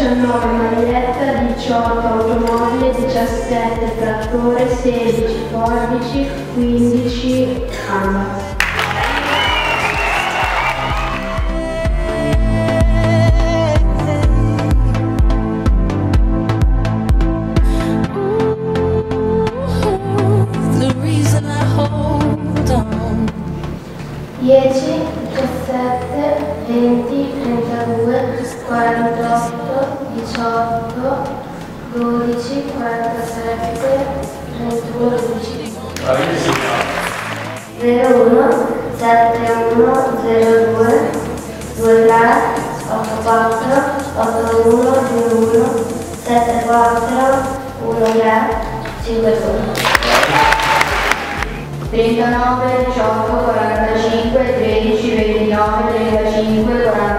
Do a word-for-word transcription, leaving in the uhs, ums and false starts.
Diciannove maglietta, diciotto automobile, diciassette trattore, sedici forbici, quindici anda. Dieci, diciassette, venti, trentadue, quarantotto, diciotto, dodici, quarantasette, trentuno, dodici. Bravissima. Zero uno, sette uno, zero due, due tre, otto quattro, otto uno, due uno, sette quattro, uno tre, cinque due. Trentanove, diciotto, quarantacinque, tredici, ventinove, trentacinque, quarantacinque.